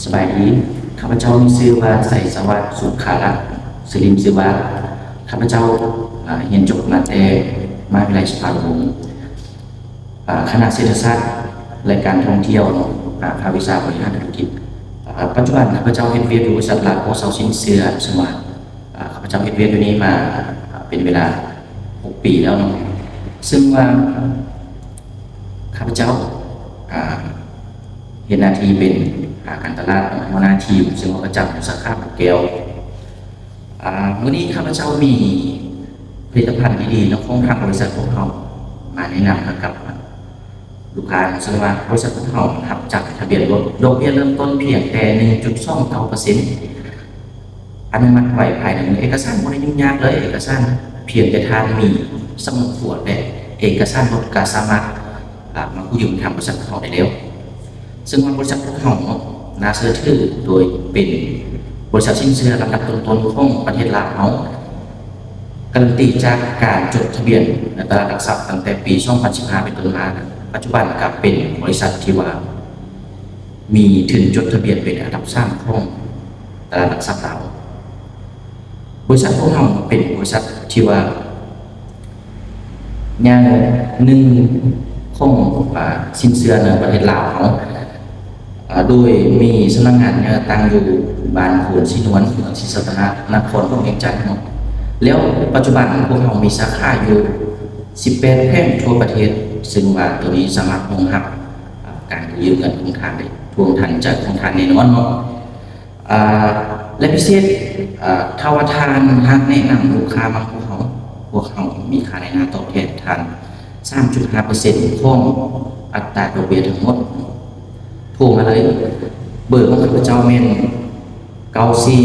ສະບາຍດີ, ຂ້າພະເຈົ້າມີຊື່ວ່າ ໄຊສະຫວັດ ສຸຂາລັດ ຊື່ຫຼິ້ນຊື່ວ່າ ຂ້າພະເຈົ້າ ອາ ຮຽນຈົບມາແຕ່ມະຫາວິທະຍາໄລສຸພານຸວົງ ອາ ຄະນະເສດຖະສາດ ແລະ ການທ່ອງທ່ຽວ ອາ ພາກວິຊາບໍລິຫານທຸລະກິດ. ອາ ປັດຈຸບັນຂ້າພະເຈົ້າເຮັດວຽກຢູ່ບໍລິສັດລາໂກເຊົາຊິນເຊື້ອ ເຊິ່ງວ່າ ອາ ຂ້າພະເຈົ້າເຮັດວຽກຢູ່ນີ້ມາເປັນເວລາຫົກປີແລ້ວເນາະ ເຊິ່ງວ່າຂ້າພະເຈົ້າ ອາ ເຮັດໜ້າທີ່ເປັນ ອາ ການຕະຫຼາດ ຫົວໜ້າທີມ ເຊິ່ງວ່າປະຈຳຢູ່ສາຂາບໍ່ແກ້ວ. ອາ ມື້ນີ້ຂ້າພະເຈົ້າມີຜະລິດຕະພັນດີໆເນາະ ຂອງທາງບໍລິສັດພວກເຮົາມາແນະນຳໃຫ້ກັບ ລູກຄ້າ ເຊິ່ງວ່າບໍລິສັດຂອງເຮົາຮັບຈັດທະບຽນລົດ ດອກເບ້ຍເລີ່ມຕົ້ນພຽງແຕ່ໜຶ່ງຈຸດສອງເກົ້າເປີເຊັນ ອະນຸມັດໄວພາຍໃນມື. ເອກະສານບໍ່ໄດ້ຫຍຸ້ງຍາກເລີຍ, ເອກະສານພຽງແຕ່ທ່ານມີສຳເນາຂວດ ແລະ ເອກະສານລົດ ກະສາມາດ ອາ ມາກູ້ຢືມທາງບໍລິສັດຂອງເຮົາໄດ້ແລ້ວ. ເຊິ່ງວ່າບໍລິສັດຂອງເຮົາເນາະ ໜ້າເຊື່ອຖື ໂດຍເປັນບໍລິສັດສິນເຊື່ອລຳດັບຕົ້ນໆຂອງປະເທດລາວເຮົາ. ກາຣັນຕີຈາກການຈົດທະບຽນໃນຕະຫຼາດຫຼັກຊັບຕັ້ງແຕ່ປີສອງພັນສິບຫ້າເປັນຕົ້ນມາ, ປັດຈຸບັນກໍເປັນບໍລິສັດທີ່ວ່າມີທຶນຈົດທະບຽນເປັນອັນດັບສາມຂອງຕະຫຼາດຫຼັກຊັບລາວ. ບໍລິສັດຂອງເຮົາເປັນບໍລິສັດທີ່ວ່າໃຫຍ່ໜຶ່ງຂອງ ອາ ສິນເຊື່ອໃນປະເທດລາວເຮົາ. ອາ ໂດຍມີສຳນັກງານໃຫຍ່ຕັ້ງຢູ່ບ້ານໂພນສີນວນ ເມືອງສີສັດຕະນາກ ນະຄອນຫຼວງວຽງຈັນເນາະ. ແລ້ວປັດຈຸບັນພວກເຮົາມີສາຂາຢູ່ສິບແປດແຂວງທົ່ວປະເທດ, ເຊິ່ງວ່າໂຕນີ້ສາມາດຮອງຮັບ ອາ ການກູ້ຢືມເງິນຂອງທ່ານໄດ້ທົ່ວງທັນໃຈຂອງທ່ານແນ່ນອນເນາະ. ອາ ແລະ ພິເສດ ອາ ຖ້າວ່າທ່ານຫາກແນະນຳລູກຄ້າມາພວກເຮົາ, ພວກເຮົາມີຄ່າໃນໜ້າຕອບແທນທ່ານສາມຈຸດຫ້າເປີເຊັນຂອງອັດຕາດອກເບ້ຍທັງໝົດ. ໂທມາເລີຍ, ເບີຂອງຂ້າພະເຈົ້າແມ່ນ ເກົ້າສີ່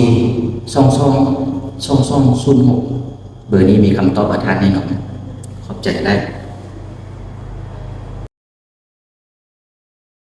ສອງສອງສອງສອງສູນຫົກ. ເບີນີ້ມີຄຳຕອບໃຫ້ທ່ານແນ່ນອນ. ຂອບໃຈຫຼາຍ.